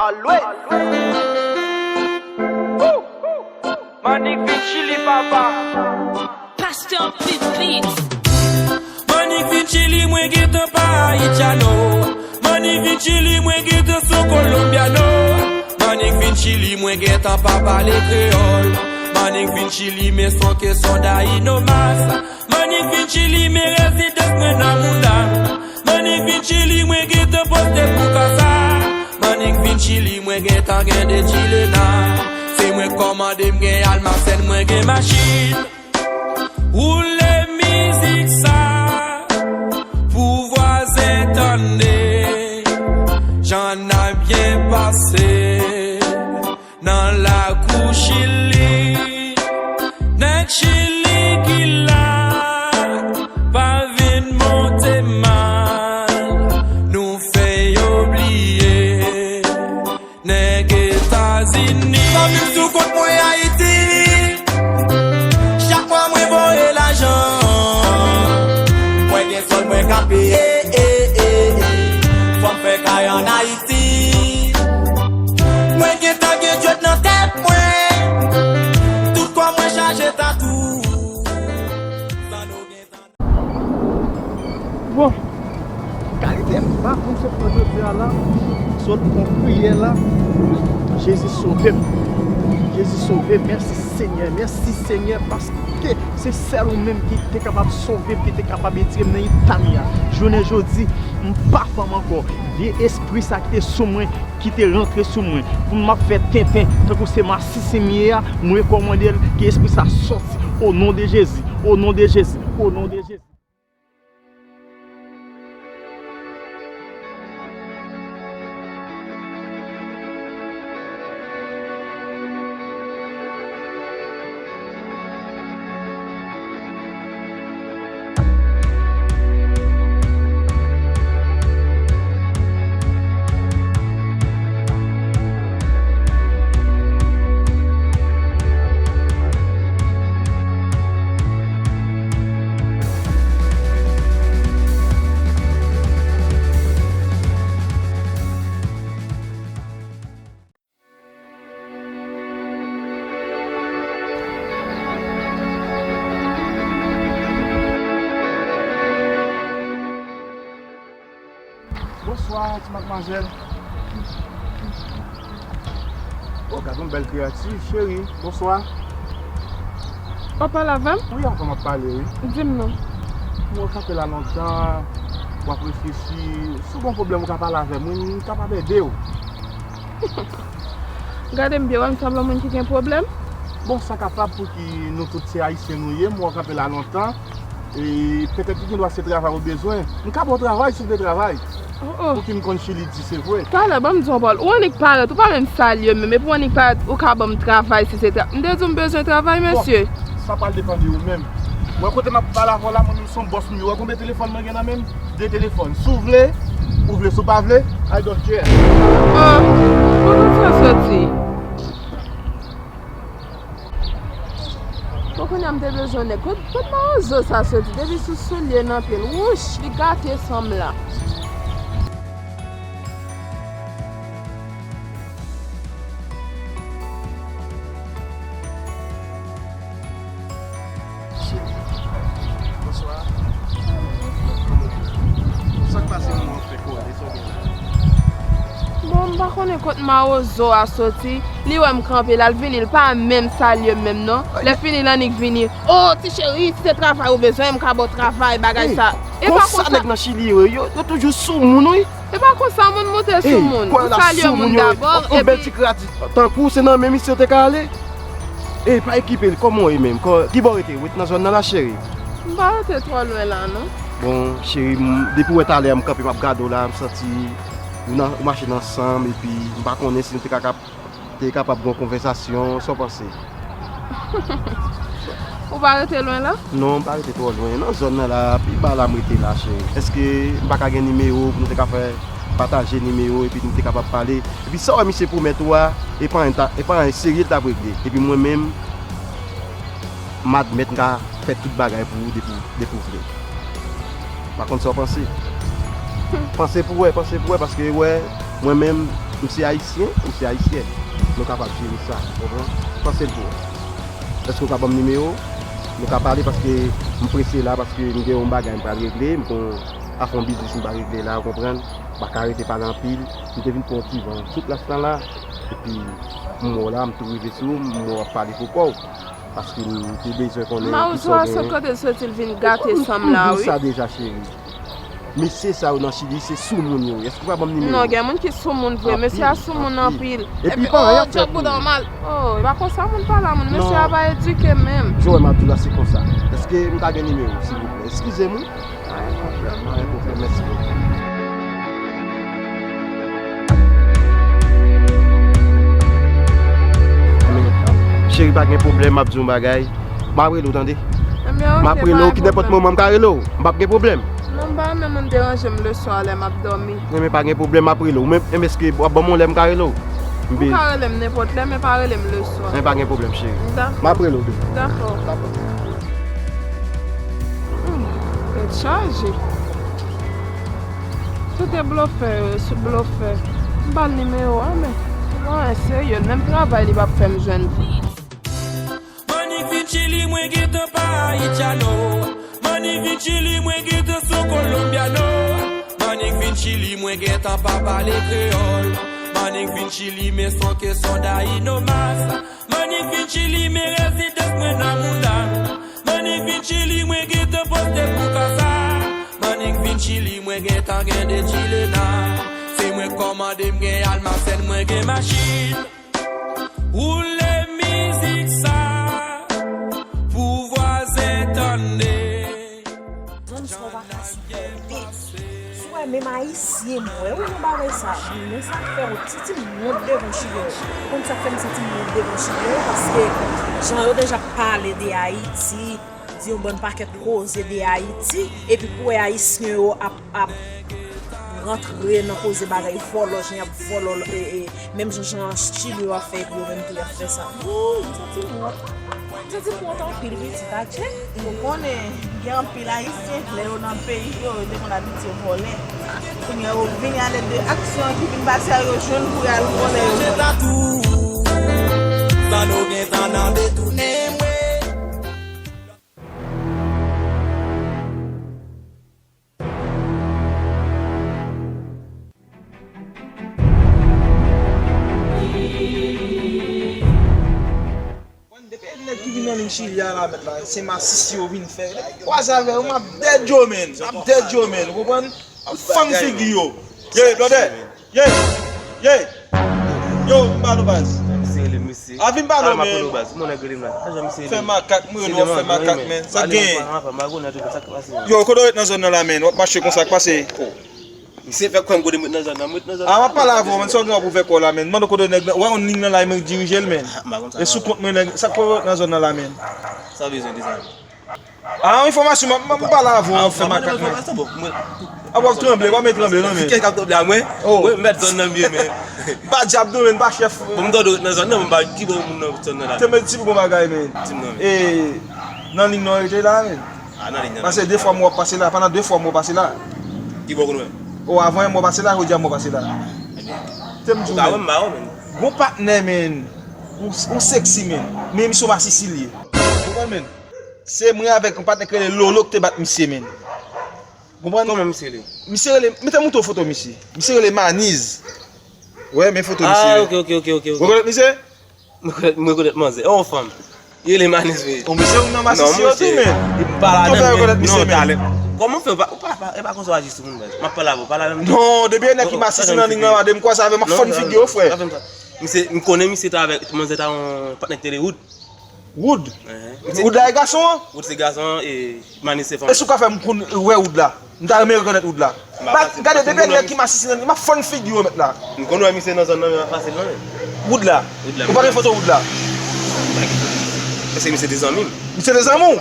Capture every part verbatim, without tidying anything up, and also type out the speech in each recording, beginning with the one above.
Always. Manik vin Chili, papa. Pastor P Beats. Manik vin Chili, mwen gentan pa Haitiano. Manik vin Chili, mwen gentan son Colombiano. Manik vin Chili, mwen gentan pa pale kreyòl. Manik vin Chili, men son ke son Dayino Mas. Manik vin Chili, men rezidans mwen nan mouda. Manik vin Chili, mwen gentan poste pou kasa. Manik vin Chili, mwen gentan gen de Chilena. Se mwen kòmande, m gen almasèn, mwen gen machin. Woule mizik sa pou vwazen tande. Jan n ap byen pase. Nan lakou Chili, nèg Chili ki la, pa vin monte mal, nou fè yo bliye nèg Etazini. Fanmi m sou kont mwen Ayiti, chak mwa mwen voye lajan, mwen gen sòl mwen ka peye, fò m fè kay ann Ayiti. Mwen gentan gen djòb nan tèt mwen. Tout kò mwen chaje tatou. Bon, kalite m pa konn se pran jodi a la, sot pran priyè la. Jezi sove m. Jezi sove m. Mèsi Senyè. Mèsi Senyè paske se sèl ou menm ki te kapab sove m, ki te kapab etire m nan eta m ye a. Jounen jodi, m pa fanm ankò. Vye espri sa ki te sou mwen, ki te rantre sou mwen, pou m ap fè tenten, tankou se masisi m ye a, m rekòmande l, ke espri sa sòti, o non de Jezi, o non de Jezi, o non de Jezi. Bonswa, ti madmwazèl. Oh, gade yon bèl kreyati, cheri. Bonswa. W ap pale avè m? Wi, avè w m ap pale, wi. Di m non. Mwen kanpe la lontan, w ap reflechi. Si w gen yon pwoblèm, ou ka pale avè m, wi, m kapab ede w. Gade m byen, wè m sanble yon moun ki gen pwoblèm? Bon, sa kapab, pouki nou tout se Ayisyen nou ye, m wè w kanpe la lontan. E petèt li gendwa se travay ou bezwen. M ka ba w travay si w vle travay. Oh, oh. Pouki m konn Chili di se vre. Talè, ban m di w yon pawòl. Ou annik parèt, ou pa menm salye m menm. Epi w annik parèt, ou ka ban m travay si se tra-, m te di w m bezwen travay, mesye. Bon, sa pral depann de ou menm. Ou wè kote m ap pale avè w la, mwen menm se yon bòs m ye. Ou wè konbyen telefòn mwen gen nan men m? De telefòn. Si w vle, ou vle. Si w pa vle, I don't care. Oh, kote sa soti? Bon, kounye a m te bezwen nèg. Kot, kot mawozo sa soti? Depi sou soulye nan pye l. Wouch, li gate san m la. Bonswa. Sa k pase, mwen fè kole, sa w gen la? Bon, m pa konnen kot mawozo a soti. Li wè m kanpe la, l vini, l pa menm salye m menm non. Lè fini, l annik vini. Oh, ti cheri, si se travay ou bezwen, m ka ba w travay, bagay sa. E pa konsa nèg nan Chili yo, yo, yo toujou sou moun, wi. E pa konsa moun moute sou moun. Ou salye moun dabò, epi yon bèl ti kreyati tankou w, se nan men misye w te ka ale. E pa okipe l, kòman w ye menm? Kò-, ki bò w rete? Ou rete nan zòn nan la, cheri? M pa rete twò lwen la, non. Bon, cheri, m, depi w wè talè a m kanpe, m ap gade w la, m santi ou nan, ou mache nan san m, epi m pa konnen si nou te ka, ka te kapab gen yon konvèsasyon, sa w panse? Ou pa rete lwen la? Non, m pa rete twò lwen. Nan zòn nan la, pi ba la m rete la, cheri. Èske m pa ka gen nimewo w pou nou te ka fè pataje nimewo w epi nou te kapab pale? Epi sa w wè misye pwomèt ou a, e pa anyen ta, e pa anyen serye l t ap regle. Epi mwen menm, m admèt m ka fè tout bagay pou ou depi, depi w vle. Pa konn sa w panse. Panse pou wè, panse pou wè, paske wè, mwen menm, M se ayisyen, ou se ayisyèn. Nou kapab jere sa, ou konprann? Panse l pou ou. Èske w ka ban m nimewo w? Nou ka pale paske m prese la, paske m gen yon bagay m pral regle, m gon afè yon biznis m pral regle la, ou konprann? M pa ka rete pale anpil. M te vin pran yon ti van sou plas lan la, epi m wè w la, m tou rive sou ou, m wè w ap pale pou kò w. Paske m te bezwen konnen kisa w genyen. Mawozo a sot kote l soti, l vin gate san m la, wi. Ou di sa deja, cheri. Mesye sa yo nan Chili, se soumoun yo ye. Èske w ka ban m nimewo? Non, gen moun ki soumoun vre. Mesye a soumoun anpil. Epi, oh, djòb ou nòmal. Oh, e pa konsa moun pale a moun. Mesye a pa edike menm. Jan w wè m ap di w la, se konsa. Èske m ka gen nimewo w, silvouplè? Eskize m, wi. Pa gen pwoblèm, pa gen pwoblèm. Mèsi bokou. Cheri, pa gen pwoblèm, m ap di w yon bagay. M ap rele w, tande? M ap rele w ki nenpòt moman, m ka rele w. M p ap gen pwoblèm. Non, m pa renmen moun deranje m leswa lè m ap dòmi. Enben, pa gen pwoblèm, m ap rele w. Ou menm, enben, èske w ap ban m yon lè m ka rele w? Ou ka rele m nenpòt lè, men pa rele m leswa. Enben, pa gen pwoblèm, cheri. M ap rele w demen. Dakò. Dakò. Hmm, tèt chaje. Tout e blofè yo ye, sou blofè. M ba l nimewo a, men se pa anyen serye, menm travay li p ap fè m jwenn. Manik vin Chili, mwen gentan pa Haitiano. Manik vin Chili, mwen gentan son Colombiano. Manik vin Chili, mwen gentan pa pale kreyòl. Manik vin Chili, men son ke son Dayino mas. Manik vin Chili, men rezidans mwen nan mouda. Manik vin Chili, mwen gentan poste pou kasa. Manik vin Chili, mwen gentan gen de Chilena. Se mwen kòmande, m gen almasèn, mwen gen machin. Woule mizik sa pou vwazen tande. Zòn sa w pa ka sipòte. Si w wè menm ayisyen m wè wi nan bagay sa. Men sa k fè w santi m wont devan chilyen yo. Konn sa k fè m santi m wont devan chilyen yo, paske jan yo deja pale de Ayiti, di yon bann pakèt koze de Ayiti, epi pou w wè ayisyen yo ap, ap rantre nan koze bagay vòlò, jan y ap vòlò, e, e, menm jan, jan Chili yo ap fè, epi yo menm tou y ap fè sa. Wouy, m santi m wont. M santi m wont anpil, pitit, atchè. Ou konnen, gen anpil Ayisyen, lè yo nan peyi yo, yo te konn abitye vòlè. Kounye a, yo vini alèd de aksyon ki vin pase a, yo jwenn pou y al vòlè yo. Chita tou, sa nou gentan nan detounen mwen. Mwen, depi nèg ki vin nan liy Chili a la, mèt la, se masisi yo vin fè. Depi kwaze avè yo, m ap dèd yo, menn. M ap dèd yo, menn. Ou konprann? M ap fann figi yo. Ye, blòdè. Ye. Ye. Yo, vin ba nou, baz. Misye rele m, misye. A, vin ba nou, menn. Fè makak, mwen, nou fè makak, menn. Sa gen. Yo, kote w ret nan zòn nan la, menn? W ap mache konsa, k pase? Misye fè kwè m kote m ret nan zòn nan, m ret nan zòn nan. A, m ap pale avè w, menn, sa w gen w ap ouvè kò w la, menn. Mande w kote nèg nan, wè yon nèg nan la, e mwen k dirije l, menn. Ah, m pa konn sa. E sou kont mwen, nèg, sa k fè w ret nan zòn nan la, menn? Sa w bezwen de sa? A, enfòmasyon, m ap, m ap pale avè w, w ap fè makak, menn. Ah, w ap tranble, pa met tranble, non, menn. Kèk ap tranble a mwen? Oh. Mwen, m mèt zòn nan byen, menn. M pa dyab, non, menn, m pa chèf. Bon, m tande w ret nan zòn nan, m pa ki bò moun nan zòn nan la. Te met ti bon bagay, menn. Di m non, menn. E, nan liy nan w rete la, menn. Ah, nan liy nan. Pase de fwa m wè w ap pase la, pandan de fwa m wè w pase la. Ki bò w konn wè m? O, avan yè m wè w pase la, jodi a m wè w pase la. Te m di w, menn. Gon patnè, menn. Ou, ou sexy, menn. Men misye w pa sisi l ye. Konprann, menn? Se mwen avèk yon patnè k rele Lolo k te bat misye, menn. Konprann? Kòman misye rele? Misye rele, mete m montre w foto misye. Misye rele Maniz. Wè, men foto misye. Ah, ok, ok, ok, ok, ok. Ou rekonèt misye? Mwen rekonèt, mwen rekonèt manzè. E yon fanm. Li rele Maniz vre. Yon mesye ou nan masisi yo tou, men. Li pa ladan, men non, talè. Kòman w fè, ou pa, ou pa, pa, e pa konsa w aji sou moun, baz. M ap pale avè w, pale avè m. Non, depi yon nèg ki masisi nan liy nan, m kwaze avè l, m ap fann figi w, frè. Misye, m konnen misye t avèk manzè ta yon patnè k te rele Wood. Wood? Wood la e gason an? Wood se gason an, e Maniz se fanm. E si w ka fè m konn wè Wood la? M ta renmen rekonèt Wood la. Gade, depi nèg ki masisi nan, m ap fann figi w, mèt la. M konn wè misye nan zòn nan, men m ap pase l nan men. Wood la? Ou pa gen foto Wood la? Èske misye te zanmi m? Misye te zanmi w?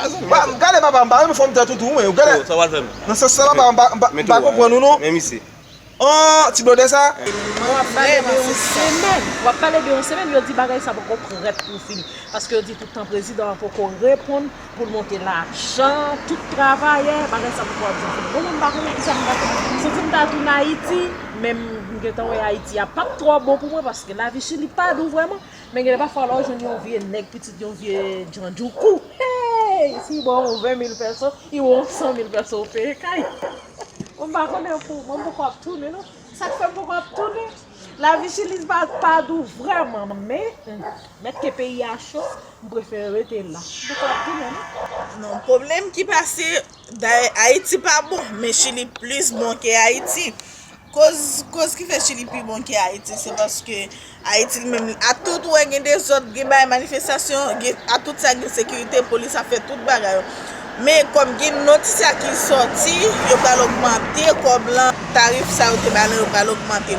Gade papa, m pa renmen fòm tèt ou tou, men gade. Sa w al fè m? Nan sans sa, papa, m pa, m pa, m pa konprann ou non. Men misye. Oh, ti blodè sa? W ap pale de yon semèn. W ap pale de yon semèn, yo di bagay sa poko prèt pou fini. Paske yo di tout tan prezidan an poko reponn pou l monte lajan, tout travayè, bagay sa poko ap janm fini. Bon, mwen m pa konnen kisa m ta fè. Santi m ta tounen Ayiti, men m gentan wè Ayiti a p ap twò bon pou mwen paske lavi Chili pa dou vrèman. Men gen de pafwa lè w jwenn yon vye nèg pitit yon vye djandjoukou. Hey! Si bon yon ven mil pèso, i bon yon san mil pèso ou peye kay. Mwen m pa konnen pou mwen m poko ap tounen non. Sa k fè m poko ap tounen? Lavi Chili pa, pa dou vrèman, men hmm, mèt ke peyi a cho, m prefere rete la. M poko ap tounen non. Non, pwoblèm ki pase, dayè Ayiti pa bon, men Chili plis bon ke Ayiti. Koz, koz ki fè Chili pi bon ke Ayiti, se paske Ayiti li menm, a tout wè gen dezòd, gen bay manifestasyon, gen, a tout sa gen sekirite, polis ap fè tout bagay yo. Men kòm gen notisya ki sòti, yo pral ogmante kòb lan, tarif sa yo te bay lan, yo pral ogmante.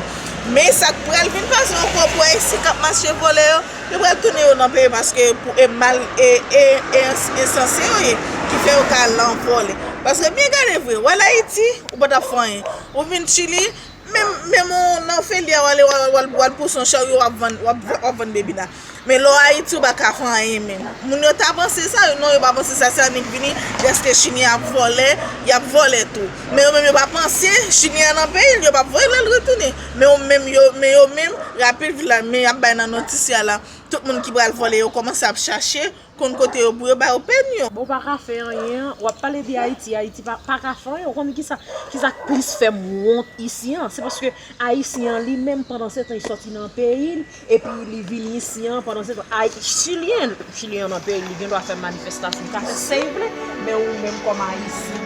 Men sa k pral vin pase ankò pou Ayisyen k ap mache vòlè yo, yo pral tounen yo nan peyi paske pou e mal e, e, e ensanse yo ye ki fè yo ka al nan vòlè. Paske byen gade vre, w al Ayiti, ou pa t ap fè anyen. Ou vin Chili, menm, menm ou nan feli a, w ale, w al, w al, w al pouse yon charyo, w ap vann, w ap, w ap vann bebina. Men lè w Ayiti, ou pa ka fè anyen menm. Moun yo ta panse sa, non, yo pa panse sa, se annik vini, dèske Chili ap vòlè, y ap vòlè tou. Men yo menm yo pa panse, Chili an nan peyi l, yo p ap voye l al retounen. Men yo menm, yo, men yo menm, rapid vin la, men y ap bay nan notisya la. Tout moun ki pral vòlè yo kòmanse ap chache, konn kote yo pou yo ba yo pèn yo. Bon, pa ka fè anyen, w ap pale de Ayiti, Ayiti pa, pa ka fè anyen, ou konnen kisa, kisa k plis fè m wont isi an? Se paske Ayisyen an li menm, pandan se tan, li sòti nan peyi l, epi li vin isi an, pandan se tan, Ay, Chilyen, Chilyen an nan peyi l, li gen dwa fè manifestasyon, li ka fè sa l vle, men ou menm kòm Ayisyen,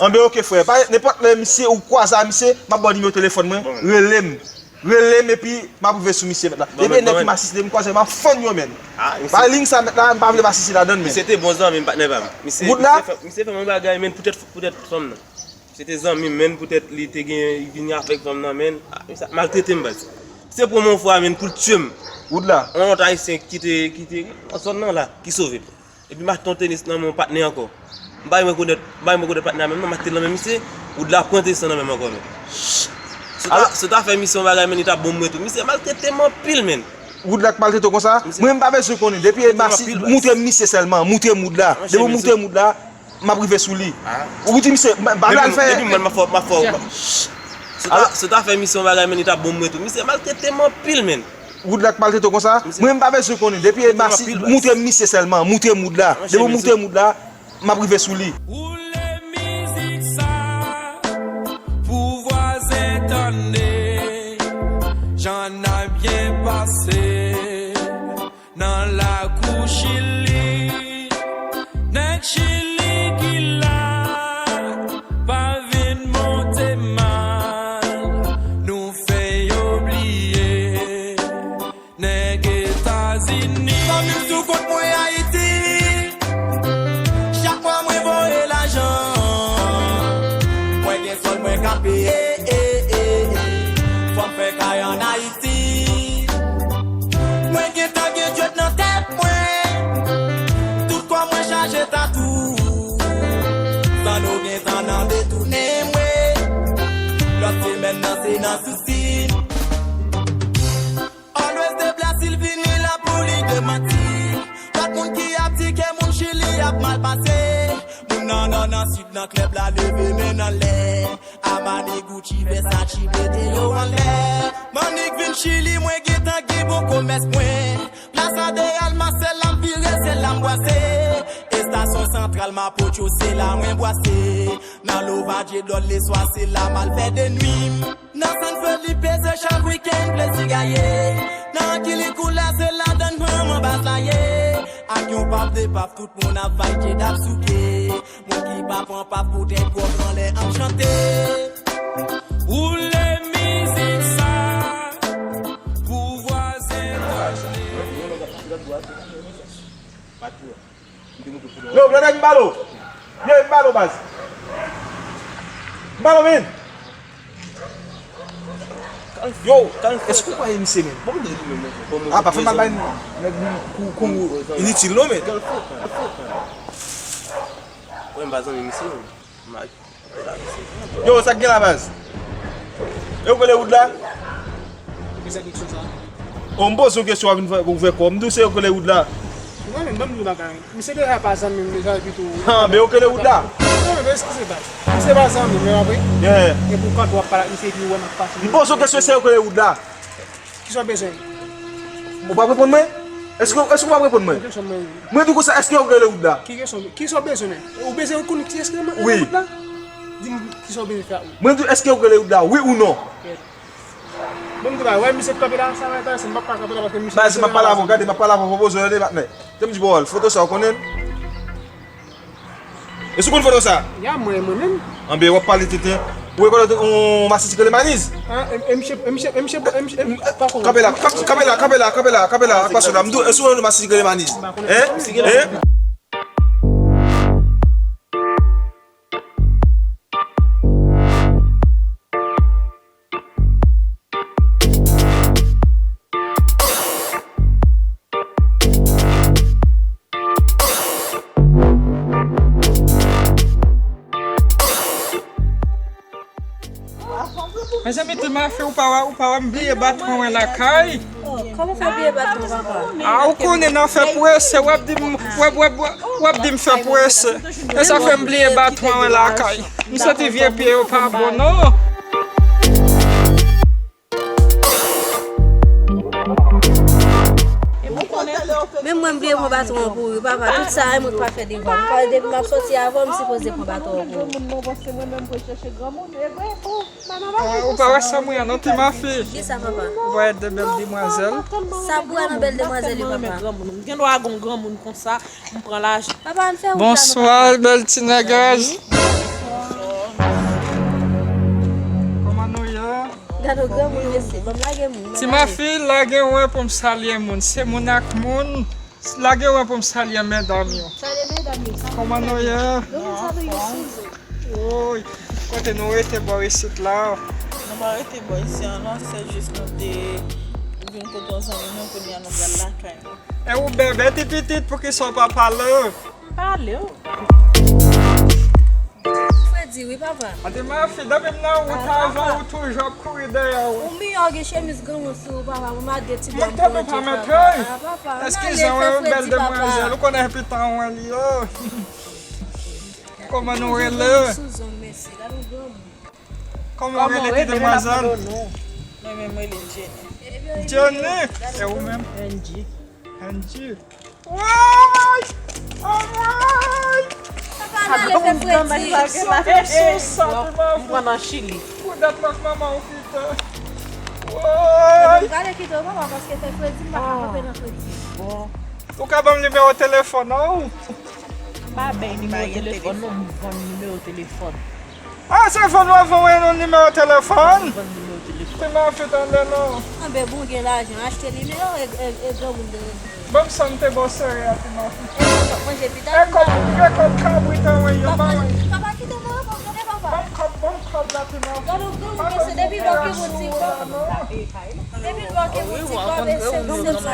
Anben, oke, frè. Pa nenpòt lè, misye, ou kwaze a misye, m ap ba w nimewo telefòn mwen. Rele m. Rele m epi m ap rive sou misye, mèt la. Depi nèg ki masisi, depi m kwaze, m ap fann yo, menn. Bay liy sa, mèt la, m pa vle masisi ladann, menn. Misye te bon zanmi m, patnè pa m. Wood la? Misye fè, misye fè mwen bagay, menn, poutèt, poutèt fanm nan. Se te zanmi m, menn, poutèt li te gen, li vini avèk fanm nan, menn. Ah, misye ap maltrete m, baz. Se premye fwa, menn, pou l tiye m. Wood la? Yon lòt Ayisyen ki te, ki te nan zòn nan la, ki sove m. Epi m achte yon tenis nan men yon patnè ankò. M pa janm rekonèt, m pa janm rekonèt patnè a menm non, m achte l nan men misye, Wood la pran tenis lan nan men m ankò, menn. Si w ta, si w ta fè misye yon bagay, menn, li t ap bon pou mwen tou. Misye maltrete m anpil, menn. Wood la k maltrete w konsa? Mwen m pa bezwen konnen. Depi masi, moutre m misye sèlman. Moutre m Wood la. Depi w moutre m Wood la, m ap rive sou li. Ou di misye, m pa vle al fè. Depi mwen, m ap fè, m ap fè. Si w ta, si w ta fè misye yon bagay, menn, li t ap bon pou mwen tou. Misye maltrete m anpil, menn. Wood la k maltrete w konsa? Mwen m pa bezwen konnen. Depi masi, moutre m misye sèlman. Moutre m Wood la. Depi w moutre m Wood la, m ap rive sou li. Woule mizik sa pou vwazen tande. Jan n ap byen pase nan lakou Chili. Nèg Chili ki la pa vin monte mal. Nou fè yo bliye nèg Etazini. Zanmi m sou kont mwen Ayiti. Chak mwa mwen voye lajan. Mwen gen sòl mwen ka peye. Fò m fè kay ann Se nan sousi. Always de Brasil vini la pou li demanti. Lòt moun ki ap di ke moun Chili ap mal pase. Moun nan nò, nan sid, nan klèb la, leve men anlè. Armani, Gucci, Versace, mete yo anlè. Manik vin Chili, mwen gentan gen bon komès mwen. Plaza de Alma, se la m vire, se la m bwase. Estasyon Santral Mapocho, se la mwen bwase. Nan Lovaje, dòl leswa, se la m al fè de nwi m. Nan San Felipe, se chak wikenn plezi gaye. Nan Quilicura, se ladan manman baz la ye. Ak yon paf de paf, tout moun ap vay, ked ap souke. Moun ki pa pran paf pou tèt gwòg anlè ap chante. Woule mizik sa pou vwazen tande. Yo, brother, m balo. Yo, m balo, baz. M balo, men. Yo, èske w kwè misye, men? Bon, m di li menm, men. Ah, pa fè mal bay nèg kou, kou initil, non, men. Wè, m pa zanmi misye, men. Yo, sa k gen la, baz? E ou k rele Wood la? Ou poze yon kesyon sa? O, m poze yon kesyon, w ap vin fè, ou fè kò. M di w se ou k rele Wood la. Mwen menm, ban m di w bagay. Misye deja pa zanmi m deja, epi tou. Ha, men ou k rele Wood la? Non, men eskize, baz. Misye pa zanmi m, men apre. Yeah. E pou kòd w ap pale ak misye, epi ou wè m ap pase. M poze yon kesyon, se ou k rele Wood la? Kisa w bezwen? Ou p ap reponn mwen? Èske, èske ou p ap reponn mwen? Mwen di w konsa, èske ou rele Wood la? Ki kesyon, kisa w bezwen menm? Ou bezwen konnen kiyès ki rele Wood la? Di m kisa w bezwen fè ak li. Mwen di w, èske ou rele Wood la? Wi ou non? Bon, m di w, wè misye kanpe la, sa va enterese m, m p ap ka kanpe la paske misye. Baz, m ap pale avè w, gade, m ap pale avè w, fò w poze yon de patnè. Te m di, bò, foto sa, ou konnen l? Èske ou konn foto sa? Ya, mwen, mwen menm. Anben, w ap pale tenten. Ou rekonèt yon masisi ki rele Maniz? Ah, e, e misye, e misye, e misye, e misye, e misye, pa konnen. Kanpe la, kanpe la, kanpe la, kanpe la, kanpe la, ak pasyon la. M di w, èske ou konn yon masisi ki rele Maniz? Hein? Hein? Mezanmi, Ti Mafi, ou pa wè, ou pa wè m bliye batman mwen lakay? Oh, kòman w fè bliye batman, papa? Ah, ou konnen nan fè prese, w ap di m, w ap, w ap, w ap di m fè prese. E sa fè m bliye batman mwen lakay. M santi vye pye yo pa bon, non. Menm mwen, m bliye pran baton an pou ou, papa. Tout sa, e mwen ki pa fè devwa m. Papa, depi m ap soti avè w, m sipoze pran baton an pou ou. Ah, ou pa wè sa mwen an non, Ti Mafi? Kisa, papa? Ou pa wè de bèl demwazèl? Sa pou wè nan bèl demwazèl yo, papa? M gen dwa gon granmoun konsa, m pran lajan. Papa, ann fè wout la, non, papa. Bonswa, bèl ti nègès. Kòman nou ye? Gade yon granmoun, mesye. Ban m lage moun, ban m lage. Ti Mafi, lage yon pou m salye moun. Se moun ak moun. Lage yon pou m salye medam yo. Salye medam yo, salye medam yo. Kòman nou ye? Granmoun, salye yo, sizo. Woy, kote nou rete bò isit la? Nou pa rete bò isi an non, se jis nou te vin kote yon zanmi nou, kounye a nou pral lakay nou. E ou bèbè ti pitit, poukisa w pa pale? M pale w. Fredi, wi, papa. Ate ma fi, depi m nan wout avan ou toujou ap kouri dèyè w. Ou miyò gen chemiz granmoun sou ou, papa. Ou made ti bò. Mwen tande pa mèt, hey. Ah, papa. Eskize mwen, yon bèl demwazèl. Ou konnen pitan mwen li yo. Kòman nou rele? Sou zon, mesye. Gade yon granmoun. Kòman w rele, ti demwazèl? Mwen menm, mwen rele Jenny. Jenny? E ou menm? Angie. Angie. Woy! Anmwey! Papa, n ale fè fredi. Sa te sou sa, ti ma fi. Mwen nan Chili. Pou dat m ak manman w kite. Woy! M prale kite w, papa, paske fè fredi, m pa ka kanpe nan fredi. Bon. Ou ka ban m nimewo telefòn an ou? M pa bay nimewo telefòn, non, m vann nimewo telefòn. Ah, se vann w ap vann yon nimewo telefòn? Ti ma fi, tande non. Anben, bon, gen lajan, achte nimewo e, e, e granmoun de. Ban m sa m te ba w sere a, ti ma fi. E kòb, e kòb kabrit an, wi, yo ba mwen. Papa, kite m, papa, gade papa. Ban m kòb, ban m kòb la, ti ma fi. Gade yon granmoun, mesye, depi lè w gen yon ti kòb. Depi lè w gen yon ti kòb, e se, se, se, se, se,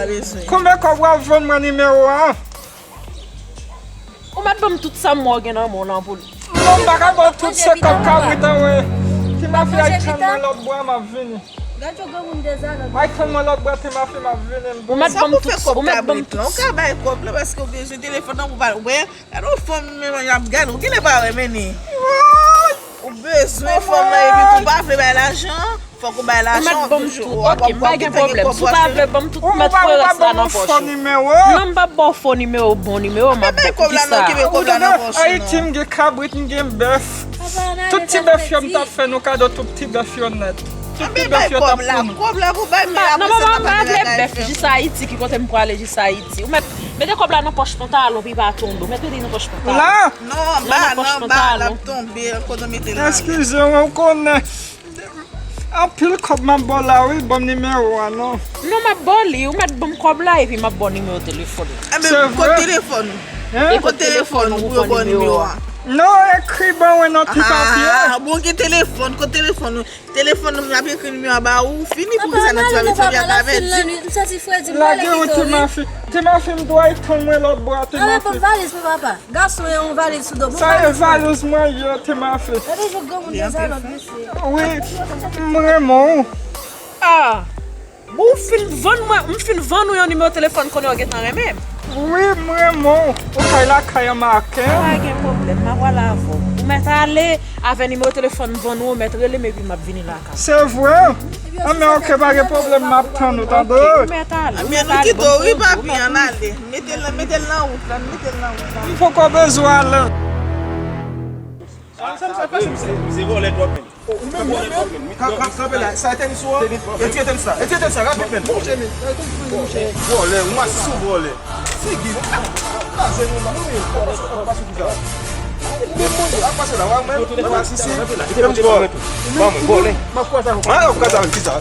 se, se, Konbyen kòb w ap vann mwen nimewo a? Ou mèt Ban m tout sa m wè w gen nan men w lan pou li. Non, m pa ka ba w tout se kòb kabrit an, wi. Ti mafi, ay tann mwen lòt bò a, m ap vini. Gad yon granmoun dezalòd. Ay tann mwen lòt bò a, ti mafi, m ap vini. Ou mèt ban m tout, ou mèt ban m tout. Ou ka bay kòb la paske ou bezwen telefòn nan pou pale. Ou wè, gade yon fanm menm y ap gade, ou genlè pa wè, men ni. Ou bezwen fanm nan epi tou pa vle bay lajan. Fòk ou bay lajan, ou mèt ban m tout. Ok, m pa gen pwoblèm. Si w pa vle ban m tout, ou mèt foure rès la nan pòch ou. Non, m p ap ba w fo nimewo, bon nimewo, m ap ba w. Pou kisa? Ou tande, Ayiti, m gen kabrit, m gen bèf. Tout ti bèf yo, m t ap fè nou kado tout ti bèf yo nèt. Tout ti bèf yo t ap pou nou. Kòb la pou bay, men apre sa, m pa vle bay bèf. Jis Ayiti, ki kote m prale jis Ayiti. Ou mèt mete kòb la nan pòch pantalon, pou li pa tonbe. Ou mèt mete li nan pòch pantalon. La? Non, anba, nan anba, l ap tonbe, kote w mete l la. Eskize m, ou konnen. Anpil kòb m ap ba w la, wi, ban m nimewo a, non. Non, m ap ba w li, ou mèt ban m kòb la, epi m ap ba w nimewo telefòn ou. Ebyen, kot telefòn ou? Hein? Kot telefòn ou pou yo ba w nimewo a? Non, ekri ban mwen nan ti papye. Ah, bon, gen telefòn, kot telefòn ou? Telefòn ou, m ap ekri nimewo a ba ou, fini, pou kisa nan ti papye, ti papye a ka pèdi? M santi fredi, m prale kite w, wi. Lage yon ti mafi. Ti mafi, m dwe tann mwen lòt bò a, ti mafi. Anlè, bon, valiz pou papa. Gason e yon valiz sou do. Sa e valiz mwen ye, ti mafi. Gade jan granmoun dezalòd, mesye. Wi, m renmen w. Ah! Bon, ou fin vann mwen, m fin vann ou yon nimewo telefòn konnen w gentan renmen m. Wi, m renmen w. Ou kay lakay an maken. Pa gen pwoblèm, m ap pral avè w. Ou mèt ale avè nimewo telefòn m vann ou, ou mèt rele m epi m ap vini lakay. Se vre? Anben, ok, pa gen pwoblèm, m ap tann ou, tande? Ok, ou mèt ale, ou mèt ale, bon, bon, bon, bon. Mete l, mete l nan wout la, mete l nan wout la. M poko bezwen ale. Sa, sa, sa, se, se, se vòlè twòp, menm. Ou menm, ou menm, ka, ka, kanpe la, sa e tenis ou an? Retire tenis la, retire tenis la, rapid, menm. Vòlè, ou masi sou vòlè. Figi, kraze nou la, non, men, pa pase, pa pase pou sa. Ou menm, ou menm, pa pase la, ou menm, ou masi si. Menm vòlè. Ban mwen, vòlè. M ap kwaze avè w. Ah, ou kwaze avè l, kisa?